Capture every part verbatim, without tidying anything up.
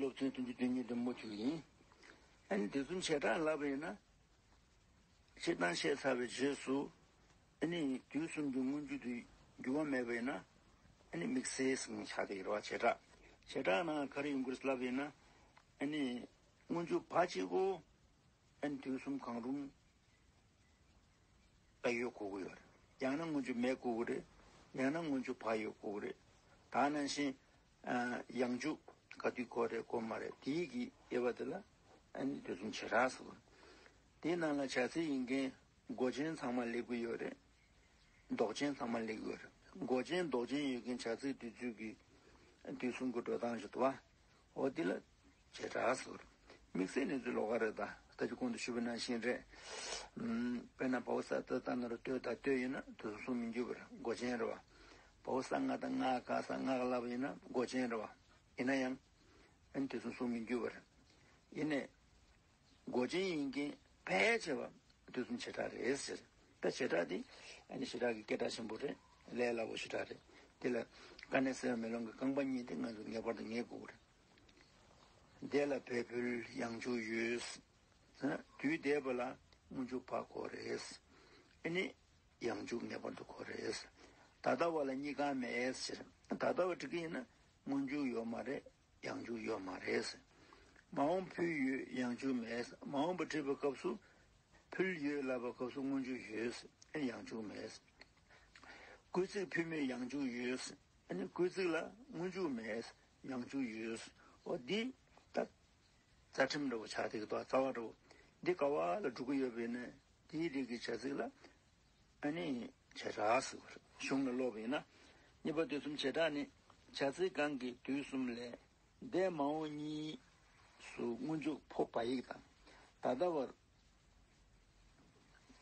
སློབ་ཚན་བདུན་ཅུ་དོན་གཉིས་དེ་མུ་མཐུད་ཡིན། ཨ་ནི་དུས་གསུམ་བྱེ་བྲག་ལབ་པ་ཡིན་ན། སྤྱིར་བཏང་བཤད་ཚར་བའི་རྗེས་སུ། ཨ་ནི་དུས་གསུམ་གྱི་སྔོན་འཇུག་ཏུ་འགྱུར་བ་མེད་པ་ཡིན་ན། ཨ་ནི་དམིགས་བསལ་ཟེར་ནས་ཆགས་བསྡད་ཡོད་རེད་བ། བྱེ་བྲག་བྱེ་བྲག་ནང་ག་རེ་ཡོང་གི་རེད་ལབ་པ་ཡིན་ན། ཨ་ནི་སྔོན་འཇུག་བ་གཅིག་པོ། ཨ་ནི་དུས་གསུམ་གང་རུང་ད་ཡོད་དགོས་ཀྱི་ཡོད་རེད། ཡང་ན་སྔོན་འཇུག་མེད་དགོས་ཀྱི་རེད། ཡང་ན་སྔོན་འཇུག་བ་ཡོད་དགོས་ཀྱི་རེད། ད་ནང་བཞིན་ཨ་ཡང་འཇུག་ག་དུས་དགོས་རེད་དགོས་མ་རེད་དེའི་གི་དབྱེ་བ་དེ་ལ་ཨ་ནི་དུས་གསུམ་བྱེ་བྲག་ཟེར་བ་རེད། དེའི་ནང་ལ་བྱ་ཚིག་ཡིན་མཁན་མགོ་ཅན་ཚང་མ་སླེབས་ཀྱི་ཡོད་རེད། འདོགས་ཅན་ཚང་མ་སླེབས་ཀྱི་ཡོད་རེད། མགོ་ཅན་འདོགས་ཅན་ཡོད་མཁན་བྱ་ཚིག་དེ་ཚོའི་གི་དུས་གསུམ་གྱི་འགྲོ་སྟངས་ཤིག་འདུག་བ། འོ་དེ་ལ་བྱེ་བྲག་ཟེར། དམིགས་བསལ་གནས་ཚུལ་ལོགས་ཀ་རེད། ད་ལྟ་ཅི་གོང་དུ་ཞུས་པ་ནང་བཞིན་རེད། ཨམ། དཔེར་ན་བའོ་ས་ཏ་ཏ་ན་རོ་ཏོ་ད་ཏོ་ཡིན་ན་དུས་གསུམ་མི་འགྱུར་བར་མགོ་ཅན་རེད་བ། བའོ་ས་ང་ད་ང་ག་ས་ང་ག་ལབ་ཡིན་ན་མགོ་ཅན་རེད་བ། ཡིན་ན་ཡང་ཨ་ནི་དུས་གསུམ་མི་འགྱུར་བར། ཡིན་ནས། མགོ་ཅན་ཡིན་མཁན་ཕལ་ཆེ་བ་དུས་གསུམ་བྱེ་བྲག་རེད་ཟེར། ད་བྱེ་བྲག་འདི་ཨ་ནི་ཞེ་དྲག་གི་སྐད་གྲགས་ཆེན་པོ་རེད། ལས་སླ་པོ་ཞེ་དྲག་རེད། དེ་ལ་དཀའ་གནད་གསལ་བའི་མེ་ལོང་གི་རྐང་པ་གཉིས་དེ་ང་ཚོ་ངེས་པར་དུ་ངེས་དགོས་རེད། འདས་ལ་བས་ཕུལ་ཡང་འཇུག་ཡོད། དུས་འདས་པ་ལ་སྔོན་འཇུག་བ་དགོས་རེད། ཨ་ནི་ཡང་འཇུག་ངེས་པར་དུ་དགོས་རེད། ད་ལྟ་བ་ལ་གཉིས་ཀ་མེད་ཟེར། ད་ལྟ་བ་འབྲི་གི་ཡིན་ན་སྔོན་འཇུག་ཡོད་མ་རེད། ཡང་འཇུག་ཡོད་མ་རེད། མ་འོངས་ཕུལ་ཡོད་ཡང་འཇུག་མེད། མ་འོངས་པ་བྲིས་པའི་སྐབས་སུ་ཕུལ་ཡོད་ལབ་པའི་སྐབས་སུ་སྔོན་འཇུག་ཡོད། ཡང་འཇུག་མེད། སྐུལ་ཚིག་ཕུལ་མོད་ཡང་འཇུག་ཡོད། ཨ་ནི་སྐུལ་ཚིག་ལ་སྔོན་འཇུག་མེད། ཡང་འཇུག་ཡོད། འོ་འདི་ད་རྩ་ཁྲིམས་འདྲ་བོ་ཆགས་བསྡད་ཀྱི་འདུག་རྩ་བ་འདྲ་བོ། འདི་ག་བ་ལ་འགྲོ་གི་ཡོད་པ་ཡིན་ན་དེའི་རིགས་ཀྱི་བྱ་ཚིག་ལ། ཨ་ནི་བྱེ་བྲག་ཟེར་བ་རེད། གཞུང་ལ་ཀློག་པ་ཡིན་ན། གཉིས་པ་དུས་གསུམ་བྱེ་བྲག་ནི། བྱ་ཚིག་གང་གིས་དུས་གསུམ་ལས། འདས་མ་འོངས་གཉིས་སུ་སྔོན་འཇུག་ཕོ་བ་ཡིག་དང་། ད་ལྟ་བར་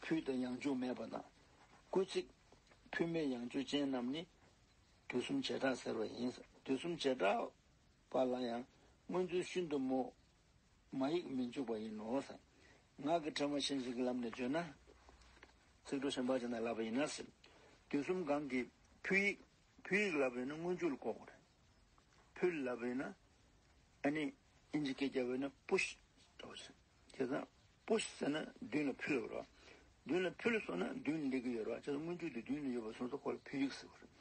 ཕུལ་དང་ཡང་འཇུག་མེད་པ་དང་། སྐུལ་ཚིག་ཕུལ་མོད་ཡང་འཇུག་ཅན་རྣམས་ནི་དུས་གསུམ་བྱེ་བྲག་ཟེར་བ་ཡིན། དུས་གསུམ་བྱེ་བྲག་པ་ལ་ཡང་སྔོན་འཇུག་ཤིན་ཏུ་མོ། མ་ཡིག་མི་འཇུག་པ་ཡིན་ནོ། ངག་གི་ཕྲེང་བ་ཤན་ཞིག་གི་ལམ་ནས་བརྗོད་ན། ཚིག་གྲོགས་གཞན་པ་ཅིག་ནས་ལབ་པ་ཡིན་ན་ཟེར། དུས་གསུམ་གང་གིས་ཕུལ་ཡིག་ཕུལ་ཡིག་ལབ་པ་ཡིན་ན་སྔོན་འཇུག་ལ་གོ་དགོས་རེད། ཕུལ་ལབ་པ་ཡིན་ན། ཨ་ནི་ཨིན་ཇི་སྐད་རྒྱབ་པ་ཡིན་ན་པུཤ་འདྲ་བོ་ཞིག་བྱས་ཙང་པུཤ་ཟེར་ན་མདུན་ལ་ཕུལ་བ་རེད། མདུན་ལ་ཕུལ་སོང་ན་མདུན་ལ་སླེབས་ཀྱི་ཡོད་རེད། བྱས་ཙང་སྔོན་འཇུག་དེ་མདུན་ལ་ཡོད་པ་སོང་ཙང་ཁོ་ལ་ཕུལ་ཡིག་ཟེར་བ་རེད།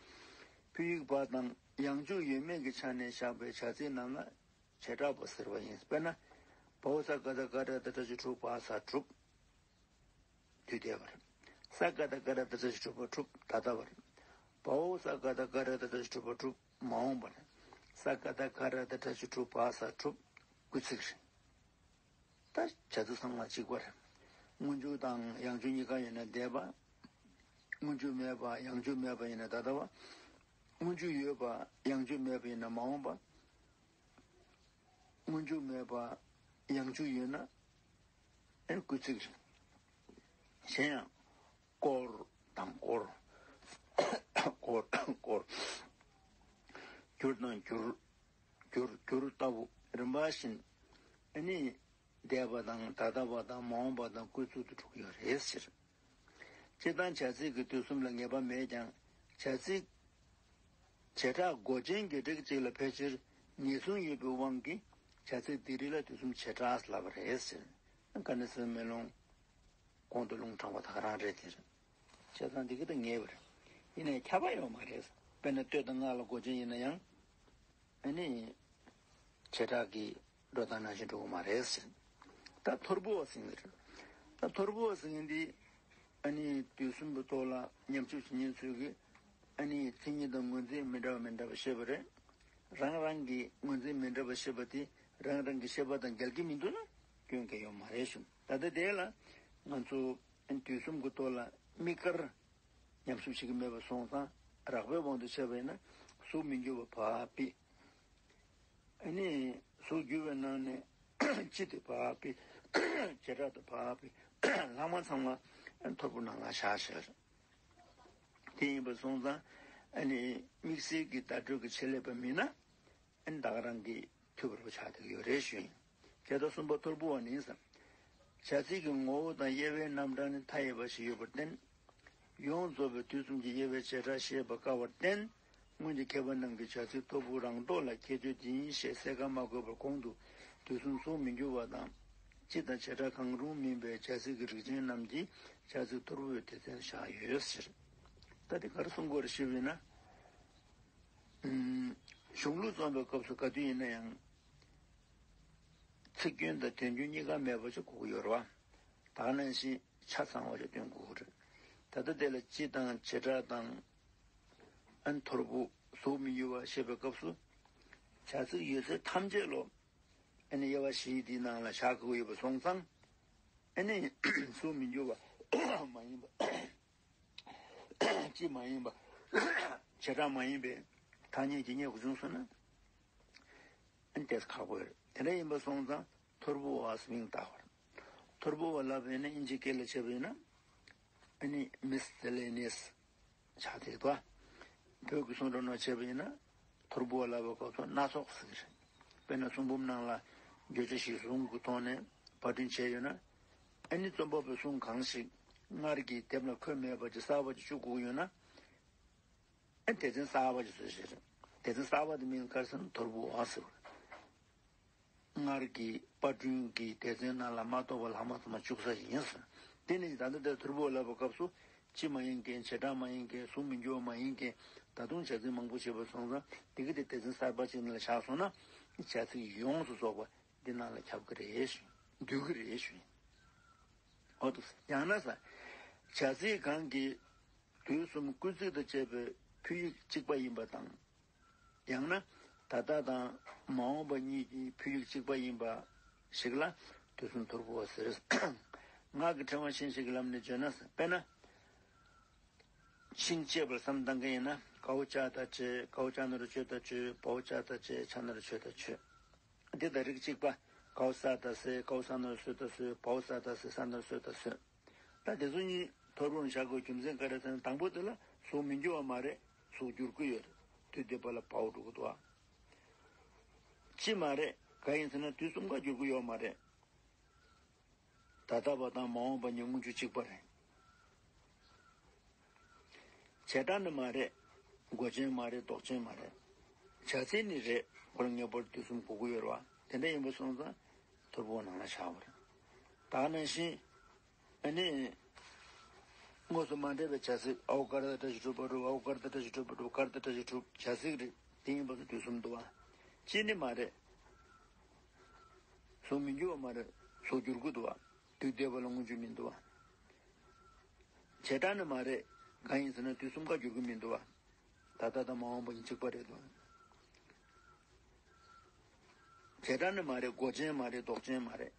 ཕུལ་ཡིག་པ་དང་ཡང་འཇུག་ཡོད་མེད་ཀྱི་ཆ་ནས་བཞག་པའི་བྱ་ཚིག་རྣམས་ལ། བྱེ་བྲག་པ་ཟེར་བ་ཡིན། དཔེར་ན། བའོ་ས་ཀ་ད་ཀ་ར་ཏ་ཏྲ་ཞབས་ཀྱུ་བ་ས་གྲུབ། དུས་འདས་པ་རེད། ས་ཀ་ད་ཀ་ར་ཏ་ཏྲ་ཞབས་ཀྱུ་བ་གྲུབ་ད་ལྟ་བ་རེད། བའོ་ས་ཀ་ད་ཀ་ར་ཏ་ཏྲ་ཞབས་ཀྱུ་བ་གྲུབ་མ་འོངས་པ་རེད། ས་ཀ་ད་ཀ་ར་ཏ་ཏྲ་ཞབས་ཀྱུ་བ་ས་གྲུབ་སྐུལ་ཚིག་རེད། ད་བྱ་ཚིག་ཚང་མ་གཅིག་པ་རེད། སྔོན་འཇུག་དང་ཡང་འཇུག་གཉིས་ཀ་ཡོད་ན་འདས་པ། སྔོན་འཇུག་མེད་པ་ཡང་འཇུག་མེད་པ་ཡིན་ན་ད་ལྟ་བ། སྔོན་འཇུག་ཡོད་པ་ཡང་འཇུག་མེད་པ་ཡིན་ན་མ་འོངས་པ། སྔོན་འཇུག་མེད་པ་ཡང་འཇུག་ཡོད་ན་ཨེ་སྐུལ་ཚིག་རེད། གཞན་ཡང་། བསྐོར་དང་བསྐོར། བསྐོར་བསྐོར། བསྒྱུར་དང་བསྒྱུར། བསྒྱུར་བསྒྱུར་ལྟ་བུ་རིམ་པ་བཞིན་ཨ་ནི་འདས་པ་དང་ད་ལྟ་བ་དང་མ་འོངས་པ་དང་སྐུལ་ཚིག་ཏུ་འགྲོ་གི་ཡོད་རེད་ཟེར། སྤྱིར་བཏང་བྱ་ཚིག་གི་དུས་གསུམ་ལ་ངེས་པ་མེད་ཀྱང་བྱ་ཚིག་བྱེ་བྲག་མགོ་ཅན་གྱི་རིགས་གཅིག་ལ་ཕལ་ཆེར་ངེས་བཟུང་ཡོད་པའི་དབང་གིས་བྱ་ཚིག་འདི་རིགས་ལ་དུས་གསུམ་བྱེ་བྲག་ལབ་པ་རེད་ཟེར། ཀ་ནི་སི་མེ་ལོང་གོང་དུ་ལུང་དྲངས་པ་ད་ག་རང་རེད་དེ། བྱས་ཙང་འདི་གི་ད་ངེས་པ་རེད། ཡིན་ནའི་ཁྱབ་པ་ཡོད་མ་རེད། དཔེར་ན་སྟོད་དང་སྔགས་ལ་མགོ་ཅན་ཡིན་ན་ཡང་། ཨ་ནི། བྱེ་བྲག་གི་འགྲོ་སྟངས་ནང་བཞིན་འགྲོ་གི་མ་རེད་ཟེར། ད་ཐོར་བུ་བ་ཟེར་མཁན་རེད། ད་ཐོར་བུ་བ་ཟེར་མཁན་འདི། ཨ་ནི་དུས་གསུམ་གྱི་ཐོག་ལ་ཉམས་ཞིབ་བྱེད་མཁན་ཚོས་ཀྱི། ཨ་ནི་མཚན་ཉིད་དང་ངོས་འཛིན་མི་འདྲ་བ་མི་འདྲ་བ་བཤད་པ་རེད། རང་རང་གི་ངོས་འཛིན་མི་འདྲ་བ་བཤད་པ་དེ་རང་རང་གི་བཤད་པ་དང་འགལ་གྱི་མི་འདུག་ན་སྐྱོན་གང་ཡང་ཡོད་མ་རེད་ཞུ། ད་ལྟ་དེ་ལ་ང་ཚོ་དུས་གསུམ་གྱི་ཐོག་ལ་དམིགས་བཀར་ཉམས་ཞིབ་བྱེད་ཀྱི་མེད་པ་སོང་ཙང་རགས་པའི་དབང་དུ་བྱས་པ་ཡིན་ན་གཟུགས་མི་འགྱུར་བ་བ་པི། ཨ་ནི་གཟུགས་འགྱུར་བའི་ནང་ནས་སྤྱི་དེ་བ་པི། བྱེ་བྲག་ཏུ་བ་པི། ལྷག་མ་ཚང་མ་ཐོར་བུ་ནང་ལ་བཞག་བཞག་དེ་ཡིན་པ་སོང་ཙང་ཨ་ནི་དམིགས་བསལ་གྱི་བརྡ་སྤྲོད་ཀྱི་ཆེད་ལས་པ་མིན་ན་ཨ་ནི་ད་ག་རང་གིས་འཐུས་པ་རུ་ཆགས་བསྡད་ཀྱི་ཡོད་རེད་ཞུ་ཡིན། དེ་ལྟར་གསུམ་པ་ཐོར་བུ་བ་ནི་བྱ་ཚིག་གི་ངོ་བོ་དང་དབྱེ་བའི་རྣམ་གྲངས་ནི་མཐའ་ཡས་པ་ཞིག་ཡོད་པར་བརྟེན། ཡོངས་རྫོགས་པའི་དུས་གསུམ་གྱི་དབྱེ་བའི་བྱེ་བྲག་ཤེས་པར་དཀའ་བར་བརྟེན། སྔོན་གྱི་མཁས་པ་རྣམས་ཀྱིས་བྱ་ཚིག་ཐོར་བུ་རང་ལྡོག་ལ་ཁྱད་ཆོས་འདི་ཡིན་ཞེས་གསལ་ཁ་མ་བཀོད་པར་གོང་དུ་དུས་གསུམ་གཟུགས་མི་འགྱུར་བ་དང་། སྤྱི་དང་བྱེ་བྲག་གང་རུང་མིན་པའི་བྱ་ཚིག་གི་རིགས་ཅན་རྣམས་ཀྱིས་བྱ་ཚིག་ཐོར་བུའི་སྡེ་ཚན་བཞག་ཡོད་ཟེར། ད་དེ་ག་རེ་གསུང་དགོས་རེད་ཞུས་པ་ཡིན་ན། ཨུམ། གཞུང་ལུགས་རྩོམ་པའི་སྐབས་སུ་ག་དུས་ཡིན་ན་ཡང་། ཚིག་སྐྱོན་དང་དོན་སྐྱོན་གཉིས་ཀ་མེད་པ་ཞིག་དགོས་ཀྱི་ཡོད་རེད་བ། ད་ག་ནང་བཞིན་ཆ་ཚང་བ་ཞིག་སྟོན་དགོས་ཀྱི་རེད། ད་ལྟ་དེ་ལ་སྤྱི་དང་བྱེ་བྲག་དང་། ཨན་ཐོར་བུ་གཟུགས་མི་འགྱུར་བ་ཞེས་པའི་སྐབས་སུ། བྱ་ཚིག་ཡོད་ཚད་ཐམས་ཅད་ལོ། ཨ་ནི་དབྱེ་བ་བཞི་དེའི་ནང་ལ་བཞག་དགོས་ཡོད་པ་སོང་ཙང་། ཨ་ནི་གཟུགས་མི་འགྱུར་བ་མ་ཡིན་པ། སྤྱི་མ་ཡིན་པ། བྱེ་བྲག་མ་ཡིན་པའི་ཐ་སྙད་ཀྱི་རྙེད་དགོས་བྱུང་སོང་ན། ཨ་ནི་དེ་ཁག་པོ་རེད། དེ་འདྲ་ཡིན་པ་སོང་ཙང་ཐོར་བུ་བ་ཟེར་མིང་བཏགས་པ་རེད། ཐོར་བུ་བ་ལབ་པ་ཡིན་ན་དབྱིན་ཇིའི་སྐད་ལ་བྱས་པ་ཡིན་ན། ཨ་ནི་མི་སི་ལེ་ནི་ཡས་ཆགས་བསྡད་འདུག་བོད་ཀྱི་གསུང་སྒྲོས་ནང་བྱས་པ་ཡིན་ན། ཐོར་བུ་བ་ལབ་པའི་སྐབས་སུ་སྣ་ཚོགས་ཟེར་གྱི་རེད། དཔེར་ན་གསུང་འབུམ་ནང་ལ་བརྗོད་བྱ་གཞིར་བཟུང་གི་ཐོག་ནས་པར་སྐྲུན་བྱས་ཡོད་ན། ཨ་ནི་རྩོམ་པ་པོའི་གསུང་གང་ཞིག་སྔར་གྱི་དེབ་ལ་འཁོད་མེད་པ་ཅིག་གསར་པ་ཅིག་བཅུག་དགོས་ཡོད་ན། ཨ་ནི་སྡེ་ཚན་གསར་པ་ཅིག་བཟོས་བྱས་རེད། སྡེ་ཚན་གསར་པ་དེ་མིང་ག་རེ་ཟེར་ན་ཐོར་བུ་བ་ཟེར་བ་རེད། སྔར་གྱི་པར་སྐྲུན་གྱི་སྡེ་ཚན་ནང་ལ་མ་གཏོགས་པ་ལྷག་མ་ཚང་མ་བཅུག་ས་ཞིག་ཡིན་ཟེར། དེ་ནི་ད་ལྟ་དེར་ཐོར་བུ་ལབ་པའི་སྐབས་སུ་སྤྱི་མ་ཡིན་མཁན། བྱེ་བྲག་མ་ཡིན་མཁན། གཟུགས་མི་འགྱུར་བ་མ་ཡིན་མཁན། ད་དུང་བྱ་ཚིག་མང་པོ་བྱས་པ་སོང་ཙང་དེ་གི་དེ་སྡེ་ཚན་གསར་པ་ཅིག་ནང་ལ་བཞག་སོང་ན་བྱ་ཚིག་ཡོངས་སུ་རྫོགས་པ་འདི་ནང་ལ་ཁྱབ་ཀྱི་རེད་ཞུ། འདུས་ཀྱི་རེད་ཞུ། འོ་འདུག་ཡང་ན་ས། བྱ་ཚིག་གང་གི་དུས་གསུམ་སྐུལ་ཚིག་དང་བཅས་པའི་ཕུད་ཡིག་གཅིག་པ་ཡིན་པ་དང་། ཡང་ན་ད་ལྟ་དང་མ་འོངས་པ་གཉིས་ཀྱི་ཕུད་ཡིག་གཅིག་པ་ཡིན་པ་ཞིག་ལ་དུས་གསུམ་ཐོར་བུ་བ་ཟེར། ངག་གི་ཕྲེང་བ་ཤིང་ཞིག་གི་ལམ་ནས་བརྗོད་ན། དཔེར་ན། ཤིང་བཅད་པར་བསམ་བཏང་མཁན་ཡིན་ན། གའོ་ཅ་ད་བཅད། གའོ་ཅ་ན་རོ་ཅོ་ད་བཅོས། བའོ་ཅ་ད་བཅད། ཆ་ན་རོ་ཆོ་ད་ཆོད། འདི་དང་རིགས་གཅིག་པ། གའོ་ས་ད་སེ། གའོ་ས་ན་རོ་སོ་ད་སོས། བའོ་ས་ད་སེ། ས་ན་རོ་སོ་ད་སོད། ད་དེ་ཚོ་གཉིས་ཐོར་བུར་བཞག་དགོས་རྒྱུ་མཚན་ག་རེ་ཟེར་ན། དང་པོ་དེ་ལ་གཟུགས་མི་འགྱུར་བ་མ་རེད། གཟུགས་འགྱུར་གྱི་ཡོད་རེད། དུས་འདས་པ་ལ་བའོ་འགྲོ་གི་འདུག་ཨ། སྤྱི་མ་རེད། གང་ཡིན་ཟེར་ན་དུས་གསུམ་ཀ་འགྱུར་གྱི་ཡོད་མ་རེད། ད་ལྟ་བ་དང་མ་འོངས་པ་གཉིས་སྔོན་འཇུག་གཅིག་པ་རེད། བྱེ་བྲག་ནི་མ་རེད། མགོ་ཅན་མ་རེད། འདོགས་ཅན་མ་རེད། བྱ་ཚིག་ནི་རེད། ཁོ་ལ་ངེས་པར་དུས་གསུམ་དགོས་ཀྱི་ཡོད་རེད་བ། དེ་འདྲ་ཡིན་པ་སོང་ཙང་ཐོར་བུ་ནང་ལ་བཞག་པ་རེད། ད་ག་ནང་བཞིན། ཨ་ནི། དངོས་སུ་མ་འབྲེལ་བའི་བྱ་ཚིག་ཨའོ་ཀར་ཏ་བཀྲ་ཤིས་གྲུབ་པ་གྲུབ། ཨའོ་ཀར་ཏ་བཀྲ་ཤིས་གྲུབ་པ་གྲུབ། ཀར་ཏ་བཀྲ་ཤིས་གྲུབ། བྱ་ཚིག་རེད། དེ་ཡིན་པ་སོང་དུས་གསུམ་འདུག་བ། སྤྱི་ནི་མ་རེད། གཟུགས་མི་འགྱུར་བ་མ་རེད། གཟུགས་འགྱུར་གྱི་འདུག་བ། དུས་འདས་པ་ལ་སྔོན་འཇུག་མི་འདུག་བ། བྱེ་བྲག་ནི་མ་རེད། གང་ཡིན་ཟེར་ན་དུས་གསུམ་ཀ་འགྱུར་གྱི་མི་འདུག་བ། ད་ལྟ་དང་མ་འོངས་པ་ཡིན་གཅིག་པ་རེད་དོ། བྱེ་བྲག་ནི་མ་རེད། མགོ་ཅན་མ་རེད། འདོགས་ཅན་མ་རེད།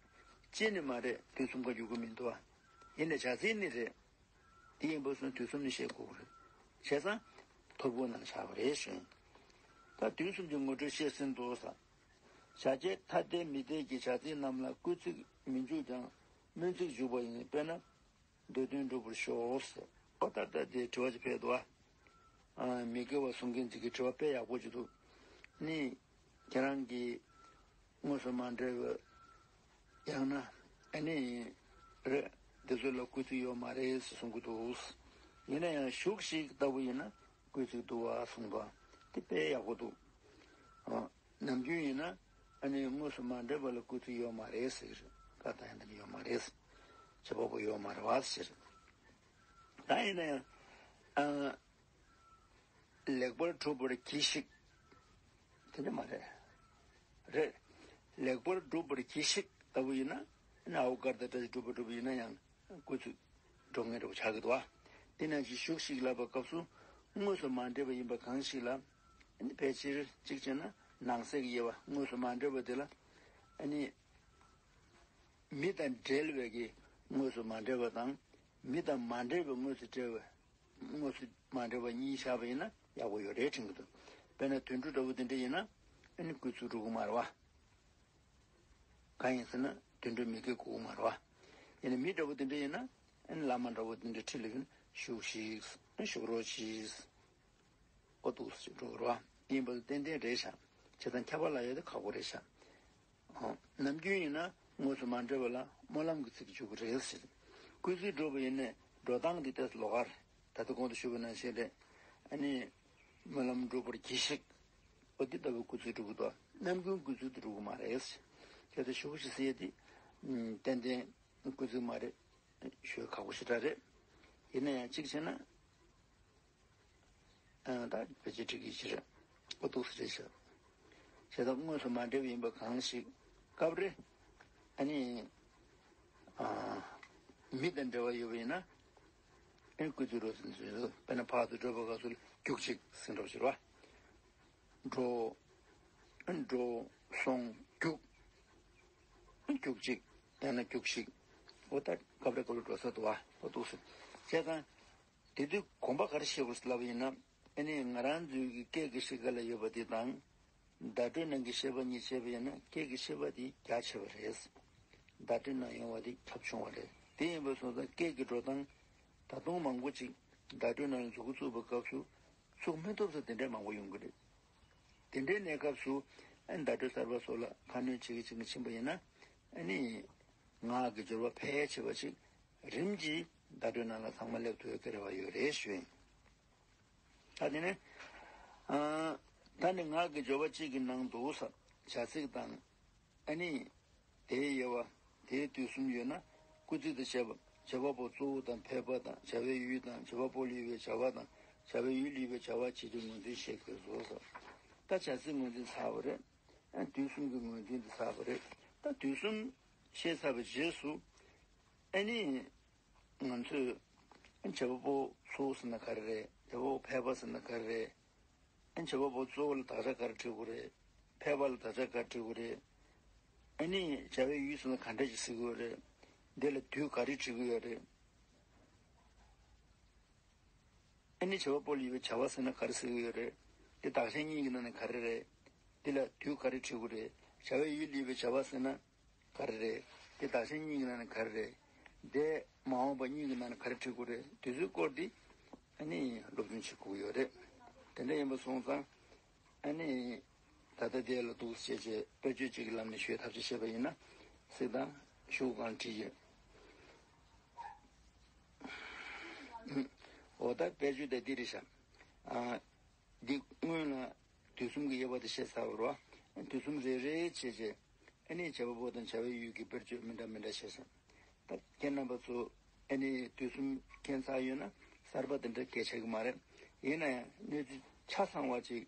སྤྱི་ནི་མ་རེད། དུས་གསུམ་ཀ་འགྱུར་གྱི་མི་འདུག་བ། ཡིན་ནའི་བྱ་ཚིག་ནི་རེད། དེ་ཡིན་པ་སོང་དུས་གསུམ་ནི་བཤད་དགོས་ཀྱི་རེད། བྱས་ཙང་ཐོར་བུ་ནང་བཞག་པ་རེད་ཞུ། ད་དུས་གསུམ་གྱི་ངོ་སྤྲོད་བཤད་ཟིན་འདུག་ས། བྱ་བྱེད་ཐ་དད་མི་དད་ཀྱི་བྱ་ཚིག་རྣམས་ལ་སྐུལ་ཚིག་མི་འཇུག་ཀྱང་སྨོན་ཚིག་འཇུག་པ་ཡིན། དཔེར་ན། འདོད་དོན་འགྲུབ་པར་ཤོག་ཟེར། ཨོ་ད་ལྟ་དེ་དྲི་བ་ཅིག་ཕེབས་འདུག་ཨ། མི་དགེ་བ་གསུང་མཁན་ཅིག་གིས་དྲི་བ་དཔེ་ཡག་པོ་ཅིག་འདུག་ནི། ཁྱེད་རང་གིས་དངོས་སུ་མ་འབྲེལ་བའི་ཡང་ན་ཨ་ནི་རེད། འདི་ཚོ་ལ་སྐུལ་ཚིག་ཡོད་མ་རེད་ཟེར་གསུང་གི་འདུག་ཡིན་ན་ཡང་གཞུག་ཞིག་ལྟ་བུ་ཡིན་ན་སྐུལ་ཚིག་འདུག་བ་གསུངས་པ་དེ་དཔེ་ཡག་པོ་འདུག་ཨ། ནམ་རྒྱུན་ཡིན་ན་ཨ་ནི་དངོས་སུ་མ་འབྲེལ་བ་ལ་སྐུལ་ཚིག་ཡོད་མ་རེད་ཟེར་གི་རེད། བཀའ་བཏང་ཡ་འདི་ནི་ཡོད་མ་རེད་ཟེར། བྱེད་པ་པོ་ཡོད་མ་རེད་བ་ཟེར། ད་ཡིན་ན་ཡང་། ཨ། ལེགས་པར་གྲུབ་པར་གྱིས་ཤིག་དེ་འདྲ་མ་རེད། རེད། ལེགས་པར་གྲུབ་པར་གྱིས་ཤིག་ལྟ་བུ་ཡིན་ན། ཨ་ནི་ཨའོ་ཀར་ཏ་བཀྲ་ཤིས་གྲུབ་པ་གྲུབ་པ་ཡིན་ན་ཡང་སྐུལ་ཚིག་འགྲོ་མཁན་འདྲ་པོ་ཆགས་ཀྱི་འདུག་བ། དེ་ནང་བཞིན་གཞུག་ཞིག་ལབ་པའི་སྐབས་སུ་དངོས་སུ་མ་འབྲེལ་བ་ཡིན་པ་གང་ཞིག་ལ། ཨ་ནི་ཕལ་ཆེར་གཅིག་བྱས་ན་ནང་གསེས་ཀྱི་དབྱེ་བ། དངོས་སུ་མ་འབྲེལ་བ་དེ་ལ་ཨ་ནི། མི་དང་འབྲེལ་བའི་གི་དངོས་སུ་མ་འབྲེལ་བ་དང་། མི་དང་མ་འབྲེལ་བའི་དངོས་སུ་འབྲེལ་བའི། དངོས་སུ་མ་འབྲེལ་བ་གཉིས་བཞག་པ་ཡིན་ན་ཡག་པོ་ཡོད་རེད་དྲན་གྱི་འདུག་དཔེར་ན་དུད་འགྲོ་འདྲ་བོ་དེ་འདྲ་ཡིན་ན་ཨ་ནི་སྐུལ་ཚིག་འགྲོ་གི་མ་རེད་བ། གང་ཡིན་ཟེར་ན་དུད་འགྲོ་མི་སྐད་གོ་གི་མ་རེད་བ། ཡིན་ན་མི་འདྲ་བོ་དེ་འདྲ་ཡིན་ན་ཨ་ནི་བླ་མ་འདྲ་བོ་དེ་འདྲ་ཁྲིད་ལ་ཡོང་ན་བཞུགས་ཤིག་ཨ་ནི་བཞུགས་རོགས་གྱིས། ཨོ་འདུག་སེ་འགྲོ་གི་རེད་བ། ཡིན་པ་ཏན་ཏན་རེད་ཤག་བྱས་ཙང་ཁྱད་པར་ལ་ཡོད་དེ་ཁག་པོ་རེད་ཤག་ཨོ། ནམ་རྒྱུན་ཡིན་ན་དངོས་སུ་མ་འབྲེལ་བ་ལ་སྨོན་ལམ་གྱི་ཚིག་འཇུག་གི་རེད་ཟེར། སྐུལ་ཚིག་འགྲོ་བ་ཡིན་ནའི་འགྲོ་སྟངས་འདི་ཏོག་ཙམ་ལོགས་ཀ་རེད། ད་ལྟ་གོང་དུ་ཞུས་པ་ནང་བཞིན་རེད། ཨ་ནི། སྨོན་ལམ་འགྲུབ་པར་གྱིས་ཤིག། འོ་འདི་ལྟ་བུའི་སྐུལ་ཚིག་འགྲོ་གི་འདུག། ནམ་རྒྱུན་སྐུལ་ཚིག་དེ་འགྲོ་གི་མ་རེད། གལ་ཏེ་ཞུ་བ་ཞིག་ཟེར་ཡས་དེ་ཏན་ཏན་སྐུལ་ཚིག་མ་རེད། ཞུ་ཡས་ཁག་པོ་ཞེ་དྲག་རེད། ཡིན་ན་ཡང་གཅིག་བྱས་ན། ཨ། ད་བེད་སྤྱོད་འགྲིག་གི་ཕྱིར། ཨོ་ཏོག་ཙམ་རེད་ཤག། བྱས་ཙང་དངོས་སུ་མ་འབྲེལ་བ་ཡིན་པ་གང་ཞིག་སྐབས་རེ། ཨ་ནི། ཨ། མི་དང་འབྲེལ་བ་ཡོད་པ་ཡིན་ན། ཨེ་སྐུལ་ཚིག་རོ་ཟིན་ཚུལ། དཔེར་ན་ཕར་ཚུར་འགྲོ་བ་སྐབས་སུ་རྒྱུག་ཅིག་ཟིན་འགྲོ་ཕྱིར་བ། འགྲོ། ཨ། འགྲོ། སོང་། རྒྱུག། ཨ། རྒྱུག་ཅིག། ཡང་ན་རྒྱུགས་ཤིག། ཨོ་ད་སྐབས་རེ་སྐབས་རེ་འགྲོ་ས་འདུག་བ། ཨོ་འདུག་ཟེར། བྱས་ཙང་། དེ་དུས་དགོངས་པ་ག་རེ་བཞེས་དགོས་ལབ་ཡིན་ན། ཨ་ནི་ང་རང་ཚོའི་གི་སྐད་ཀྱི་ཤེས་ཀ་ལ་ཡོད་པ་དེ་དང་། བརྡ་སྤྲོད་ནང་གི་ཤེས་པ་གཉིས་བྱས་པ་ཡིན་ན། སྐད་ཀྱི་ཤེས་པ་དེ་རྒྱ་ཆེ་བ་རེད། བརྡ་སྤྲོད་ནང་ཡོང་བ་དེ་ཁྱབ་ཆུང་བ་རེད། དེ་ཡིན་པ་སོང་ཙང་སྐད་ཀྱི་འགྲོ་སྟངས་ད་དུང་མང་པོ་ཅིག་བརྡ་སྤྲོད་ནང་ལ་འཛུལ་འགོ་བཙུགས་པའི་སྐབས་སུ་ཚུགས་མི་ཐུབ་ས་དེ་འདྲ་མང་པོ་ཡོང་གི་རེད། དེ་འདྲའི་གནས་སྐབས་སུ། ཨ། བརྡ་སྤྲོད་གསར་པ་སོགས་ལ་ཁ་སྣོན་བྱེད་ཀྱི་བྱེད་ཀྱི་ཕྱིན་པ་ཡིན་ན། ཨ་ནི། ངག་གི་སྦྱོར་བ་ཕལ་ཆེ་བ་ཅིག་རིམ་གྱིས་བརྡ་སྤྲོད་ནང་ལ་ཚང་མ་སླེབས་ཐུབ་ཡག་གི་རེ་བ་ཡོད་རེད་ཞུ་ཡིན། ད་དེ་ནས། ཨ། ད་ནི་ངག་གི་སྦྱོར་བ་གཅིག་གི་ནང་དུ་ས། བྱ་ཚིག་དང་། ཨ་ནི། དེའི་དབྱེ་བ། དེའི་དུས་གསུམ་ཡོད་ན། སྐུལ་ཚིག་དང་བཅས་པ། བྱེད་པ་པོ་གཙོ་བོ་དང་ཕལ་པ་དང་། བྱ་བའི་ཡུལ་དང་། བྱེད་པ་པོ་ལ་ཡོད་པའི་བྱ་བ་དང་། བྱ་བའི་ཡུལ་ལ་ཡོད་པའི་བྱ་བ་བྱེད་ཚུལ་ངོས་འཛིན་བྱེད་དགོས་སོ་སོ། ད་བྱ་ཚིག་ངོས་འཛིན་ཚར་བ་རེད། ཨ། དུས་གསུམ་གྱི་ངོས་འཛིན་དེ་ཚར་བ་རེད། ད་དུས་གསུམ་ཤེས་ཚར་བའི་རྗེས་སུ། ཨ་ནི། ང་ཚོས། ཨ། བྱེད་པ་པོ་གཙོ་བོ་ཟེར་ན་ག་རེ་རེད། བྱེད་པ་པོ་ཕལ་པ་ཟེར་ན་ག་རེ་རེད། ཨ། བྱེད་པ་པོ་གཙོ་བོ་ལ་དག་ཆ་ག་རེ་འབྲི་དགོས་རེད། ཕལ་པ་ལ་དག་ཆ་ག་རེ་འབྲི་དགོས་རེད། ཨ་ནི་བྱ་བའི་ཡུལ་ཟེར་ན་ག་འདྲ་ཞིག་ཟེར་དགོས་རེད། འདི་ལ་དུས་ག་རེ་འབྲི་དགོས་ཡོད་རེད། ཨ་ནི་བྱེད་པ་པོ་ལ་ཡོད་པའི་བྱ་བ་ཟེར་ན་ག་རེ་ཟེར་གྱི་ཡོད་རེད། དེ་དག་ཆ་གཉིས་ཀྱི་ནང་ནས་ག་རེ་རེད། དེ་ལ་དུས་ག་རེ་འབྲི་དགོས་རེད། བྱ་བའི་ཡུལ་ལ་ཡོད་པའི་བྱ་བ་ཟེར་ན་ག་རེ་རེད། དེ་དག་ཆ་གཉིས་ཀྱི་ནང་ནས་ག་རེ་རེད། དེ་མ་འོངས་པ་གཉིས་ཀྱི་ནང་ནས་ག་རེ་འབྲི་དགོས་རེད། དེ་ཚོའི་སྐོར་དེ་ཨ་ནི་སློབ་སྦྱོང་བྱེད་དགོས་ཀྱི་ཡོད་རེད། དེ་འདྲ་ཡིན་པ་སོང་ཙང་། ཨ་ནི། ད་ལྟ་དེ་ལ་འདུག་སེ་བྱས་བྱས་དཔེར་བརྗོད་ཅིག་གི་ལམ་ནས་ཞུ་ཐབས་ཤེས་བྱས་པ་ཡིན་ན། གཟིགས་དང་། གཞུག་གུ་གང་བྲིས་ཡོད། འོ་ད་དཔེར་བརྗོད་དེ་འདི་རེད་ཤག། ཨ། འདི་སྔོན་ལ་དུས་གསུམ་གྱི་དབྱེ་བ་དེ་བཤད་ཚར་བ་རེད་བ། དུས་གསུམ་རེ་རེ་བྱས་བྱས། ཨ་ནི་བྱེད་པ་པོ་དང་བྱ་བའི་ཡུལ་གྱི་དཔེར་བརྗོད་མི་འདྲ་མི་འདྲ་བཤད་སོང་། ད་ཁྱེད་རྣམ་པ་ཚོ། ཨ་ནི་དུས་གསུམ་མཁྱེན་ཚར་ཡོད་ན་གསར་པ་དེ་འདྲ་གལ་ཆེ་གི་མ་རེད། ཡིན་ན་ཡང་གནས་ཚུལ་ཆ་ཚང་བ་ཅིག།